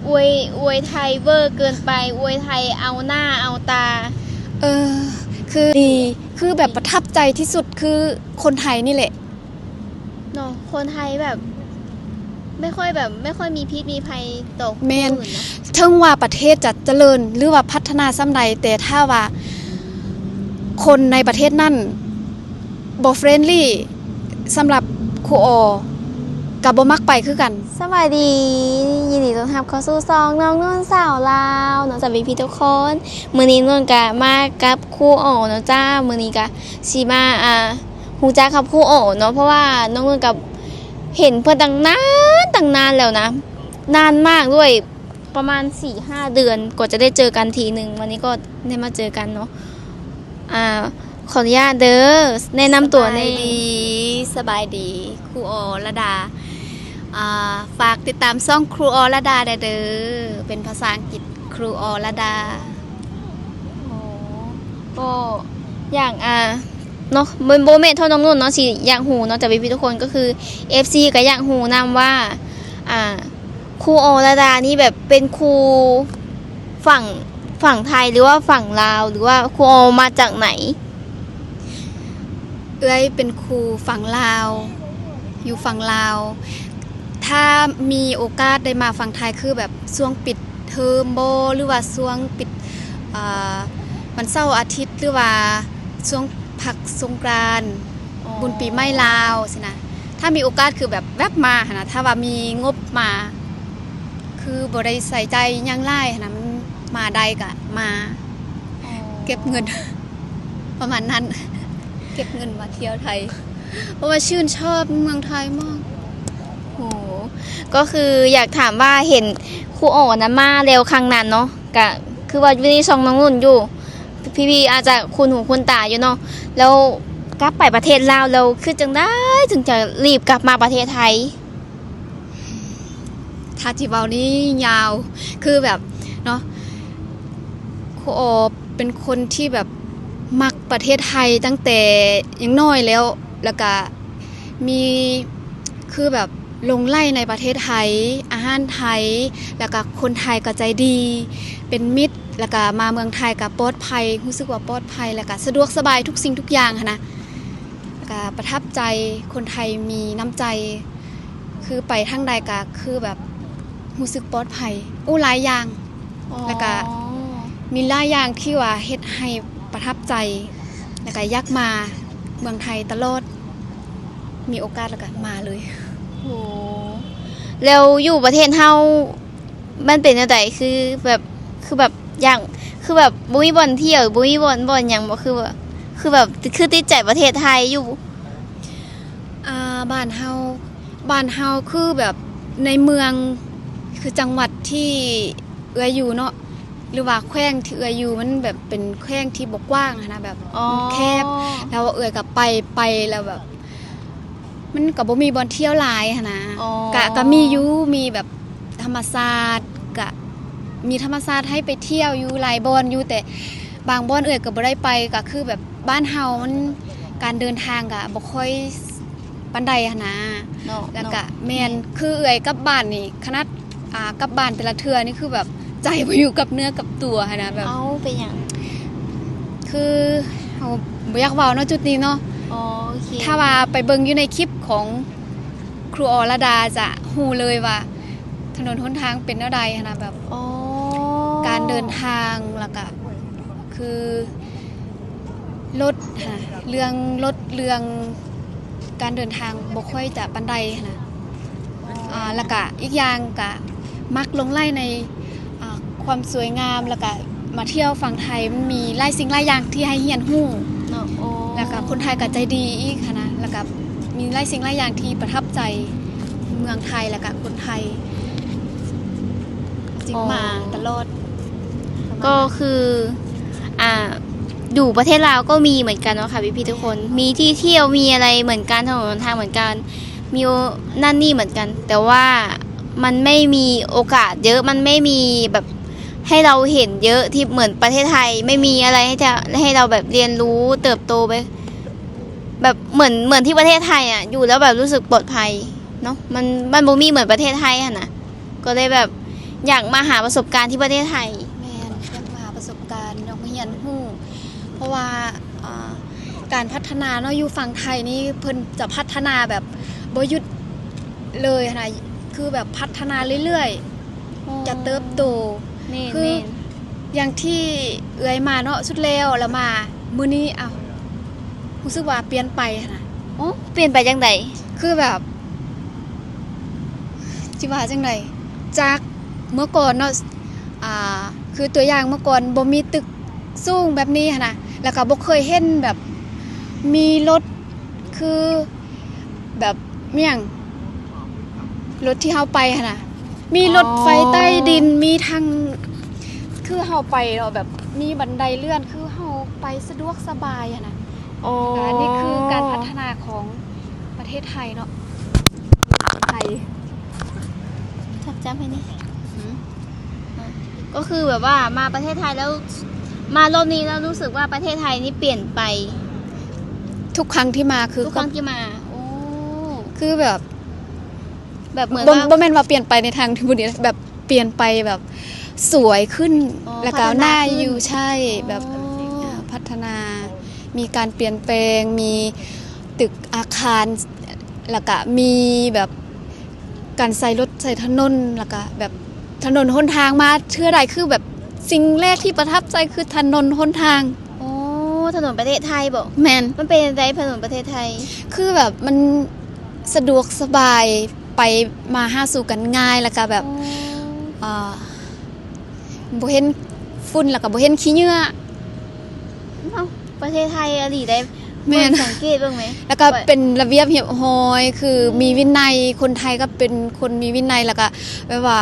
ອວຍ ອວຍໄທເວີເກີນໄປ ອວຍໄທເອົາໜ້າເອົາຕາ. ເອີ ຄືດີ ຄືແບບປະທັບໃຈທີ່ສຸດຄືຄົນໄທນີ້ແຫຼະເນາະ ຄົນໄທແບບ ໄມ່ຄ່ອຍແບບ ໄມ່ຄ່ອຍມີພິດມີໄພຕໍ່ຄົນອື່ນເນາະ. ແມ່ນ ເຖິງວ່າປະເທດຈະຈະເລີນ ຫຼືວ່າພັດທະນາສ່ຳໃດ ແຕ່ຖ້າວ່າຄົນໃນປະເທດນັ້ນ ບໍ່ friendly ສຳລັບຄູອໍກໍບໍ່ມັກໄປຄືກັນ. ສະບາຍດີ ຍິນດີຕ້ອນຮັບເຂົ້າສູ່ຊ່ອງນ້ອງນຸ່ນສາວລາວເນາະ ສະບາຍດີທຸກຄົນ. ມື້ນີ້ນຸ່ນກະມາກັບຄູອໍເນາະຈ້າ. ມື້ນີ້ກະຊິມາ ອ່າ ຮູ້ຈັກກັບຄູອໍເນາະ ເພາະວ່ານ້ອງນຸ່ນກະເຫັນເພິ່ນຕັ້ງນານ ຕັ້ງນານແລ້ວນະ ນານມາກດ້ວຍ. ປະມານສີ່ຫ້າເດືອນກວ່າຈະໄດ້ເຈີກັນທີໜຶ່ງ ວັນນີ້ກໍໄດ້ມາເຈີກັນເນາະ. ອ່າ ຂໍອະນຸຍາດເດີ ແນະນຳຕົວແດ່. ສະບາຍດີ ສະບາຍດີ ຄູອໍລະດາ. ອ່າ ຝາກຕິດຕາມຊ່ອງຄູອໍລະດາແດ່ເດີ ເປັນພາສາອັງກິດ ຄູອໍລະດາ. ອໍ ກໍຢາກ ອ່າ ເນາະ ບໍ່ ບໍ່ແມ່ນເທົ່ານ້ອງນຸ່ນເນາະ ຊິຢາກຮູ້ເນາະ ຈາກພີ່ໆທຸກຄົນ ກໍຄືເອັຟຊີກໍຢາກຮູ້ນຳວ່າ ອ່າ ຄູອໍລະດານີ້ແບບເປັນຄູຝັ່ງ ຝັ່ງໄທ ຫຼືວ່າຝັ່ງລາວ ຫຼືວ່າຄູອໍມາຈາກໃນ? ເອື້ອຍເປັນຄູຝັ່ງລາວ ຢູ່ຝັ່ງລາວ. ຖ້າມີໂອກາດໄດ້ມາຝັ່ງໄທ ຄືແບບຊ່ວງປິດເທີມບໍ ຫຼືວ່າຊ່ວງປິດ ອ່າ ວັນເສົາອາທິດ ຫຼືວ່າຊ່ວງພັກສົງການ ອໍ ບຸນປີໃໝ່ລາວຊີ້ນະ. ຖ້າມີໂອກາດຄືແບບແວັບມາຫັ້ນນະ ຖ້າວ່າມີງົບມາ ຄືບໍ່ໄດ້ໃສ່ໃຈຫຍັງຫຼາຍຫັ້ນນະ ມັນມາໄດ້ກະມາ ອໍ ເກັບເງິນ ປະມານນັ້ນ ເກັບເງິນມາທ່ຽວໄທ ເພາະວ່າຊື່ນຊອບເມືອງໄທມາກ. ໂຫ ກໍຄືຢາກຖາມວ່າເຫັນຄູອໍນະມາແລ້ວຄັ້ງນັ້ນເນາະ ກະຄືວ່າຢູ່ໃນຊ່ອງນ້ອງນຸ່ນຢູ່ ພີ່ໆອາດຈະຄຸ້ນຫູຄຸ້ນຕາຢູ່ເນາະ ແລ້ວກັບໄປປະເທດລາວແລ້ວຄິດຈັ່ງໃດເຖິງຈະລີບກັບມາປະເທດໄທ? ຖ້າຊິເວົ້ານີ້ຍາວ ຄືແບບເນາະ ຄູອໍເປັນຄົນທີ່ແບບມັກປະເທດໄທຕັ້ງແຕ່ຍັງນ້ອຍແລ້ວ ແລ້ວກະມີ ຄືແບບຫຼົງໄຫຼໃນປະເທດໄທ ອາຫານໄທ ແລ້ວກະຄົນໄທກໍໃຈດີ ເປັນມິດ ແລ້ວກະມາເມືອງໄທກໍປອດໄພ ຮູ້ສຶກວ່າປອດໄພ ແລ້ວກະສະດວກສະບາຍທຸກສິ່ງທຸກຢ່າງຫັ້ນນະ. ກະປະທັບໃຈ ຄົນໄທມີນ້ຳໃຈ ຄືໄປທາງໃດກະຄືແບບຮູ້ສຶກປອດໄພ ໂອ້ ຫຼາຍຢ່າງ ອໍ ແລ້ວກະມີຫຼາຍຢ່າງທີ່ວ່າເຮັດໃຫ້ປະທັບໃຈ ແລ້ວກະຢາກມາເມືອງໄທຕະຫຼອດ ມີໂອກາດແລ້ວກະມາເລີຍ. ໂອ້ ແລ້ວຢູ່ປະເທດເຮົາ ມັນເປັນແນວໃດ? ຄືແບບ ຄືແບບຢ່າງ ຄືແບບບໍ່ມີບ່ອນທ່ຽວ ບໍ່ມີບ່ອນ ບ່ອນຫຍັງບໍ່? ຄືແບບ ຄືແບບ ຄືຕິດໃຈປະເທດໄທຢູ່? ອ່າ ບ້ານເຮົາ ບ້ານເຮົາຄືແບບໃນເມືອງ ຄືຈັງຫວັດທີ່ເອື້ອຍຢູ່ເນາະ ຫຼືວ່າແຂວງທີ່ເອື້ອຍຢູ່ ມັນແບບເປັນແຂວງທີ່ບໍ່ກວ້າງຫັ້ນນະ ແບບ ອໍ ມັນແຄບ ແລ້ວເອື້ອຍກໍໄປ ໄປແລ້ວແບບ ມັນກໍບໍ່ມີບ່ອນທ່ຽວຫຼາຍຫັ້ນນະ. ອໍ ກະ ກະມີຢູ່ ມີແບບທຳມະຊາດ ກະມີທຳມະຊາດໃຫ້ໄປທ່ຽວຢູ່ຫຼາຍບ່ອນຢູ່ ແຕ່ບາງບ່ອນເອື້ອຍກໍບໍ່ໄດ້ໄປ ກະຄືແບບບ້ານເຮົາມັນ ການເດີນທາງກະບໍ່ຄ່ອຍປານໃດຫັ້ນນະ ເນາະ ແລ້ວກະ ເນາະ ແມ່ນ ແມ່ນ ຄືເອື້ອຍກັບບ້ານນີ້ ຂະໜາດ ອ່າ ກັບບ້ານແຕ່ລະເທື່ອນີ້ຄືແບບໃຈບໍ່ຢູ່ກັບເນື້ອກັບຕົວຫັ້ນນະ ແບບ ເອົ້າ ເປັນຫຍັງ? ຄືເຮົາບໍ່ຢາກເວົ້າເນາະຈຸດນີ້ເນາະ. ອໍ ໂອເຄ ຖ້າວ່າໄປເບິ່ງຢູ່ໃນຄລິບຂອງຄູອໍລະດາຈະຮູ້ເລີຍວ່າຖະໜົນຫົນທາງເປັນແນວໃດຫັ້ນນະ ແບບ ອໍ ການເດີນທາງ ແລ້ວກະຄືລົດຫັ້ນນະ ເລື່ອງລົດ ເລື່ອງການເດີນທາງບໍ່ຄ່ອຍຈະປານໃດຫັ້ນນະ. ອ່າ ແລ້ວກະອີກຢ່າງກະມັກຫຼົງໄຫຼໃນ ອ່າ ຄວາມສວຍງາມ ແລ້ວກະມາທ່ຽວຝັ່ງໄທ ມັນມີຫຼາຍສິ່ງຫຼາຍຢ່າງທີ່ໃຫ້ຮຽນຮູ້ເນາະ. ໂອ້ ແລ້ວກະຄົນໄທກະໃຈດີອີກຫັ້ນນະ ແລ້ວກະມີຫຼາຍສິ່ງຫຼາຍຢ່າງທີ່ປະທັບໃຈເມືອງໄທ ແລ້ວກະຄົນໄທ ຈຶ່ງມາຕະຫຼອດ. ອໍ ກໍຄື ອ່າ ຢູ່ປະເທດລາວກໍມີເໝືອນກັນເນາະ ແມ່ນ ເນາະ ພີ່ໆທຸກຄົນ ມີທີ່ທ່ຽວ ມີອະໄລເໝືອນກັນ ຖະໜົນຫົນທາງເໝືອນກັນ ມີ ໂອ ນັ້ນນີ້ເໝືອນກັນ ແຕ່ວ່າມັນໄມ່ມີໂອກາດເຍີະ ມັນໄມ່ມີແບບໃຫ້ເຮົາເຫັນເຍີະ ທີ່ເໝືອນປະເທດໄທ ໄມ່ມີອະໄລໃຫ້ ໃຫ້ເຮົາແບບຮຽນຮູ້ເຕີບໂຕໄປ ແບບເໝືອນ ເໝືອນທີ່ປະເທດໄທອະ ຢູ່ແລ້ວແບບຮູ້ສຶກປອດໄພເນາະ ມັນ ມັນບໍ່ມີເໝືອນປະເທດໄທຫັ້ນນະ. ກໍເລີຍແບບ ຢາກມາຫາປະສົບການທີ່ປະເທດໄທ. ແມ່ນ ຢາກມາຫາປະສົບການ ຢາກມາຮຽນຮູ້ ເພາະວ່າ ອ່າ ການພັດທະນາເນາະ ຢູ່ຝັ່ງໄທນີ້ເພິ່ນຈະພັດທະນາແບບບໍ່ຢຸດເລີຍຫັ້ນນະ ຄືແບບພັດທະນາເລື້ອຍໆ ອໍ ຈະເຕີບໂຕ ແມ່ນ ຄື ແມ່ນ ຢ່າງທີ່ເອື້ອຍມາເນາະ ສຸດແລ້ວ ແລ້ວມາມື້ນີ້ ອ້າວ ຮູ້ສຶກວ່າປ່ຽນໄປຫັ້ນນະ. ໂອ້ ປ່ຽນໄປຈັ່ງໃດ? ຄືແບບ ຊິວ່າຈັ່ງໃດ ຈາກເມື່ອກ່ອນເນາະ ອ່າ ຄືຕົວຢ່າງເມື່ອກ່ອນບໍ່ມີຕຶກສູງແບບນີ້ຫັ້ນນະ ແລ້ວກໍບໍ່ເຄີຍເຫັນແບບມີລົດ ຄືແບບ ມີຫຍັງ ລົດທີ່ເຮົາໄປຫັ້ນນະ ມີລົດໄຟໃຕ້ດິນ ອໍ ມີທັງ ຄືເຮົາໄປເນາະ ແບບມີບັນໄດເລື່ອນ ຄືເຮົາໄປສະດວກສະບາຍຫັ້ນນະ. ອໍ ອັນນີ້ຄືການພັດທະນາຂອງປະເທດໄທເນາະ ໄທ ຈັບ ຈັບໃຫ້ນີ້ ອືມ ກໍຄືແບບວ່າມາປະເທດໄທແລ້ວ ມາຮອບນີ້ແລ້ວຮູ້ສຶກວ່າປະເທດໄທນີ້ປ່ຽນໄປ ທຸກຄັ້ງທີ່ມາຄື ທຸກຄັ້ງທີ່ມາ ໂອ້ ຄືແບບ ແບບເໝືອນ ບໍ່ ວ່າ ບໍ່ແມ່ນວ່າປ່ຽນໄປໃນທາງທີ່ບໍ່ດີ ແບບປ່ຽນໄປແບບສວຍຂຶ້ນ ອໍ ແລ້ວກໍໜ້າຢູ່ ພັດທະນາຂຶ້ນ ໃຊ່ ອໍ ແບບ ອ່າ ພັດທະນາ ມີການປ່ຽນແປງ ມີຕຶກອາຄານ ແລ້ວກະມີແບບການໃສ່ລົດໃສ່ຖະໜົນ ແລ້ວກະແບບຖະໜົນຫົນທາງມາເທື່ອໃດ ຄືແບບສິ່ງແລກທີ່ປະທັບໃຈຄືຖະໜົນຫົນທາງ. ໂອ້ ຖະໜົນປະເທດໄທບໍ? ແມ່ນ. ມັນເປັນຈັ່ງໃດຖະໜົນປະເທດໄທ? ຄືແບບມັນສະດວກສະບາຍ ໄປມາຫາສູ່ກັນງ່າຍ ແລ້ວກະແບບ ອໍ ເອີ ບໍ່ເຫັນຝຸ່ນ ແລ້ວກໍບໍ່ເຫັນຂີ້ເຫຍື້ອ. ເອົ້າ ປະເທດໄທອີ່ຫຼີໃດ໋. ແມ່ນ ເບິ່ງ ສັງເກດເບິ່ງແມ. ແລ້ວກໍເປັນລະບຽບຮຽບຮ້ອຍ ຄື ອືມ ມີວິໄນ ຄົນໄທກໍເປັນຄົນມີວິໄນ ແລ້ວກໍແບບວ່າ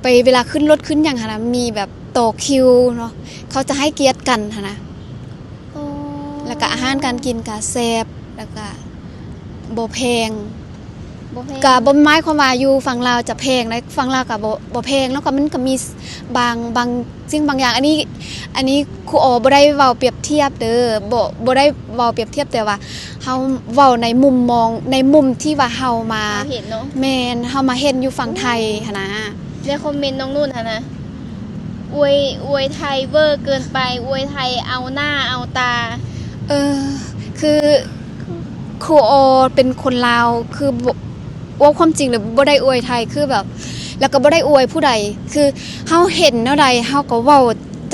ໄປເວລາຂຶ້ນລົດຂຶ້ນຫຍັງຫັ້ນນະ ມີແບບຕໍ່ຄິວເນາະ ເຂົາຈະໃຫ້ກຽດກັນຫັ້ນນະ. ອໍ ແລ້ວກະອາຫານການກິນກະແຊບ ແລ້ວກະບໍ່ແພງ ບໍ່ແພງ ກະບໍ່ໝາຍຄວາມວ່າຢູ່ຝັ່ງລາວຈະແພງໃດ໋ ຝັ່ງລາວກະບໍ່ ບໍ່ແພງເນາະ ກະມັນກະມີບາງ ບາງສິ່ງບາງຢ່າງ ອັນນີ້ ອັນນີ້ຄູອໍບໍ່ໄດ້ເວົ້າປຽບທຽບເດີ ບໍ່ ບໍ່ໄດ້ເວົ້າປຽບທຽບ ແຕ່ວ່າເຮົາເວົ້າໃນມຸມມອງ ໃນມຸມທີ່ວ່າເຮົາມາ ເຮົາເຫັນເນາະ ແມ່ນ ເຮົາມາເຫັນຢູ່ຝັ່ງໄທ ອືມ ຫັ້ນນະ. ແລ້ວຄອມເມັນນ້ອງນຸ່ນຫັ້ນນະ ອວຍ ອວຍໄທເວີເກີນໄປ ອວຍໄທເອົາໜ້າເອົາຕາ. ເອີ ຄືຄູອໍເປັນຄົນລາວ ຄືບໍ່ ເວົ້າຄວາມຈິງແລ້ວບໍ່ໄດ້ອວຍໄທ ຄືແບບ ແລ້ວກໍບໍ່ໄດ້ອວຍຜູ້ໃດ ຄືເຮົາເຫັນແນວໃດເຮົາກໍເວົ້າ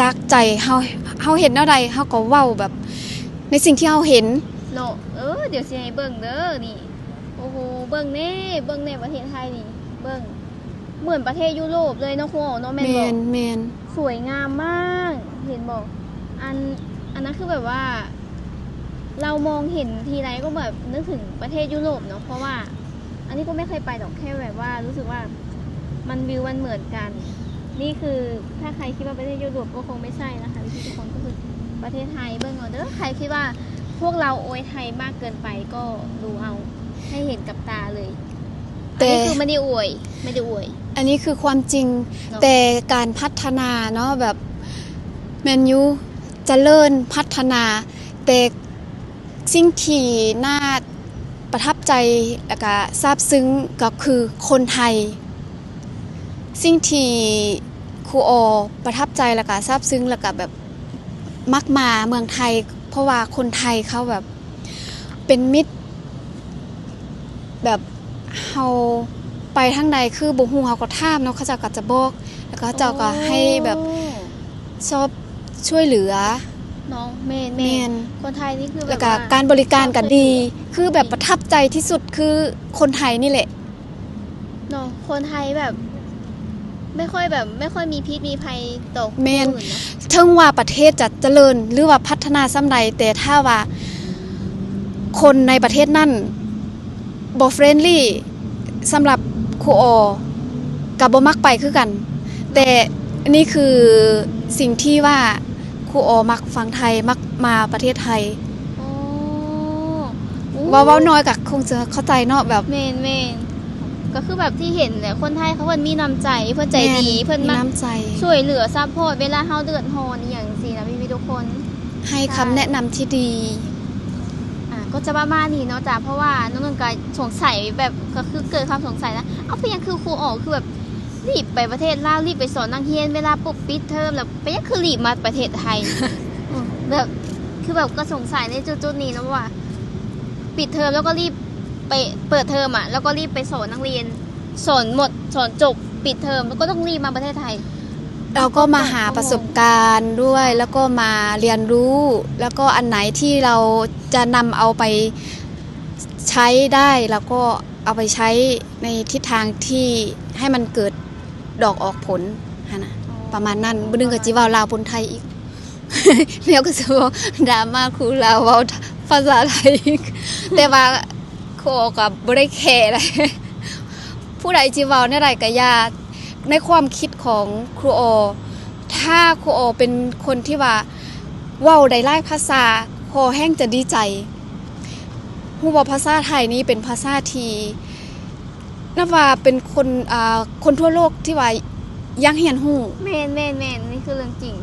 ຈາກໃຈ ເຮົາ ເຮົາເຫັນແນວໃດເຮົາກໍເວົ້າແບບໃນສິ່ງທີ່ເຮົາເຫັນເນາະ. ເອີ ດຽວຊິໃຫ້ເບິ່ງເດີນີ້ ໂອ້ໂຫ ເບິ່ງແນ່ ເບິ່ງແນ່ປະເທດໄທນີ້ ເບິ່ງ ເໝືອນປະເທດຢູໂຣບເລີຍເນາະ ຄູອໍເນາະ ແມ່ນບໍ່? ແມ່ນ ແມ່ນ ສວຍງາມມາກ ເຫັນບໍ່? ອັນ ອັນນັ້ນຄືແບບວ່າ ເຮົາມອງເຫັນທີໃດກໍແບບນຶກເຖິງປະເທດຢູໂຣບເນາະ ເພາະວ່າ ອັນນີ້ກໍໄມ່ເຄີຍໄປດອກ ແຄ່ແບບວ່າຮູ້ສຶກວ່າມັນ ວິວມັນເໝືອນກັນ. ນີ້ຄື ຖ້າໃຄຄິດວ່າປະເທດຢູໂຣບກໍຄົງໄມ່ໃຊ່ນະຄະ ພີ່ໆ ທຸກຄົນ ກໍຄືປະເທດໄທ ເບິ່ງເອົາເດີ ໃຄຄິດວ່າພວກເຮົາອວຍໄທມາກເກີນໄປກໍດູເອົາ ໃຫ້ເຫັນກັບຕາເລີຍ. ແຕ່ ອັນນີ້ຄືໄມ່ໄດ້ອວຍ ໄມ່ໄດ້ອວຍ ອັນນີ້ຄືຄວາມຈິງເນາະ ແຕ່ການພັດທະນາເນາະ ແບບ ແມ່ນຢູ່ ຈະເລີນພັດທະນາ ແຕ່ສິ່ງທີ່ໜ້າປະທັບໃຈ ແລ້ວກະຊາບຊຶ້ງກໍຄືຄົນໄທ. ສິ່ງທີ່ຄູອໍປະທັບໃຈ ແລ້ວກະຊາບຊຶ້ງ ແລ້ວກະແບບມັກມາເມືອງໄທ ເພາະວ່າຄົນໄທເຂົາແບບເປັນມິດ ແບບເຮົາໄປທາງໃດ ຄືບໍ່ຮູ້ເຮົາກໍຖາມເນາະ ເຂົາເຈົ້າກໍຈະບອກ ແລ້ວເຂົາເຈົ້າກໍໃຫ້ແບບ ໂອ້ ຊອບຊ່ວຍເຫຼືອເນາະ. ແມ່ນໆ ແມ່ນ ຄົນໄທນີ້ຄືແບບ ແລ້ວກະ ວ່າ ການບໍລິການກໍດີ ຊອບຊ່ວຍເຫຼືອ ຄືແບບປະທັບໃຈທີ່ສຸດຄືຄົນໄທນີ້ແຫຼະເນາະ. ຄົນໄທແບບ ໄມ່ຄ່ອຍແບບ ໄມ່ຄ່ອຍມີພິດມີໄພຕໍ່ ແມ່ນ ຜູ້ອື່ນເນາະ. ເຖິງວ່າປະເທດຈະຈະເລີນ ຫຼືວ່າພັດທະນາສ່ຳໃດ ແຕ່ຖ້າວ່າຄົນໃນປະເທດນັ້ນ ບໍ່ friendly ສຳລັບຄູອໍກໍບໍ່ມັກໄປຄືກັນ. ແຕ່ນີ້ຄືສິ່ງທີ່ວ່າຄູອໍມັກຝັ່ງໄທ ມັກມາປະເທດໄທ. ອໍ ເວົ້າ ເວົ້າໜ້ອຍກໍຄົງຈະເຂົ້າໃຈເນາະ ແບບ ແມ່ນໆ ກໍຄືແບບທີ່ເຫັນແຫຼະ ຄົນໄທເຂົາເພິ່ນມີນ້ຳໃຈ ເພິ່ນໃຈດີ ແມ່ນ ເພິ່ນ ມີນ້ຳໃຈ ຊ່ວຍເຫຼືອ support ເວລາເຮົາເດືອດຮ້ອນອີ່ຫຍັງຈັ່ງຊີ້ນະ ພີ່ໆ ທຸກຄົນ. ໃຫ້ຄຳແນະນຳທີ່ດີ. ອ່າ ກໍຈະປະມານນີ້ເນາະ ຈາກ ເພາະວ່ານ້ອງນຸ່ນກໍສົງໄສ ແບບ ກໍຄືເກີດຄວາມສົງໄສນະ ເອົ້າ ເປັນຫຍັງຄືຄູອໍຄືແບບ ລີບໄປປະເທດລາວ ລີບໄປສອນນັກຮຽນ ເວລາປຸບປິດເທີມແລ້ວ ເປັນຫຍັງຄືລີບມາປະເທດໄທ? ອືມ ແບບ ຄືແບບກໍສົງໄສໃນຈຸດໆນີ້ນຳວ່າ ປິດເທີມແລ້ວກໍລີບໄປ ເປີດເທີມອະ ແລ້ວກໍລີບໄປສອນນັກຮຽນ ສອນໝົດ ສອນຈົບ ປິດເທີມ ແລ້ວກໍຕ້ອງລີບມາປະເທດໄທ. ເຮົາກໍມາຫາປະສົບການດ້ວຍ ແລ້ວກໍມາຮຽນຮູ້ ແລ້ວກໍອັນໄຫນທີ່ເຮົາຈະນຳເອົາໄປໃຊ້ໄດ້ ເຮົາກໍເອົາໄປໃຊ້ໃນທິດທາງທີ່ໃຫ້ມັນເກີດດອກອອກຜົນຫັ້ນນະ ປະມານນັ້ນ. ມື້ໜຶ່ງກໍຊິເວົ້າລາວປົນໄທອີກ ແລ້ວກໍຊິເວົ້າດຣາມາຄູລາວ ເວົ້າພາສາໄທອີກ ແຕ່ວ່າຄູອໍກໍບໍ່ໄດ້ແຄໃດ ຜູ້ໃດຊິເວົ້າແນວໃດກໍຢ່າ ໃນຄວາມຄິດຂອງຄູອໍ ຖ້າຄູອໍເປັນຄົນທີ່ວ່າເວົ້າໄດ້ຫຼາຍພາສາ ຄູອໍແຮ່ງຈະດີໃຈ. ຮູ້ບໍ່ ພາສາໄທນີ້ເປັນພາສາທີ່ນັບວ່າເປັນຄົນ ອ່າ ຄົນທົ່ວໂລກທີ່ວ່າຢາກຮຽນຮູ້. ແມ່ນໆໆ ນີ້ຄືເລື່ອງຈິງ.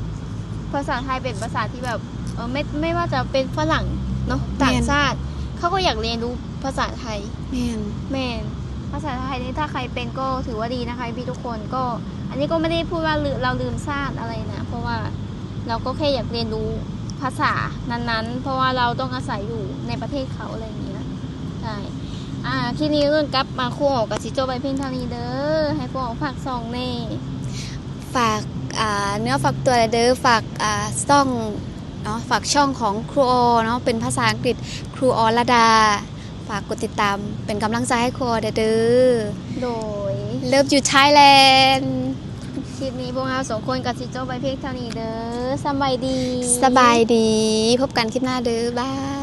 ພາສາໄທເປັນພາສາທີ່ແບບ ເອີ ແມ່ນ ແມ່ນວ່າຈະເປັນຝຣັ່ງເນາະ ແມ່ນ ຕ່າງຊາດ ເຂົາກໍຢາກຮຽນຮູ້ພາສາໄທ. ແມ່ນ ແມ່ນ ພາສາໄທນີ້ຖ້າໃຄເປັນກໍຖືວ່າດີນະຄະ ພີ່ໆ ທຸກຄົນ. ກໍອັນນີ້ກໍບໍ່ໄດ້ພູດວ່າ ລ- ລາວລືມຊາດອະໄລນະ ເພາະວ່າລາວກໍແຄ່ຢາກຮຽນຮູ້ພາສານັ້ນໆ ເພາະວ່າລາວຕ້ອງອາໄສຢູ່ໃນປະເທດເຂົາ ອະໄລຢ່າງນີ້ນະ. ໃຊ່ ອ່າ ຄລິບນີ້ເອີ້ນກັບມາ ຄູອໍກໍຊິຈົບໄວ້ພຽງເທົ່ານີ້ເດີ. ໃຫ້ຄູອໍຝາກຊ່ອງແດ່. ຝາກ ອ່າ ເນື້ອຝາກຕົວເດີ ຝາກ ອ່າ ຊ່ອງເນາະ ຝາກຊ່ອງຂອງຄູອໍເນາະ ເປັນພາສາອັງກິດ ຄູອໍລະດາ. ຝາກກົດຕິດຕາມເປັນກຳລັງໃຈໃຫ້ຄູອໍແດ່ເດີ. ໂດຍ Love you Thailand. ຄລິບນີ້ພວກເຮົາສອງຄົນກໍຊິຈົບໄວ້ພຽງເທົ່ານີ້ເດີ. ສະບາຍດີ ສະບາຍດີ ພົບກັນຄລິບໜ້າເດີ. ບາຍ.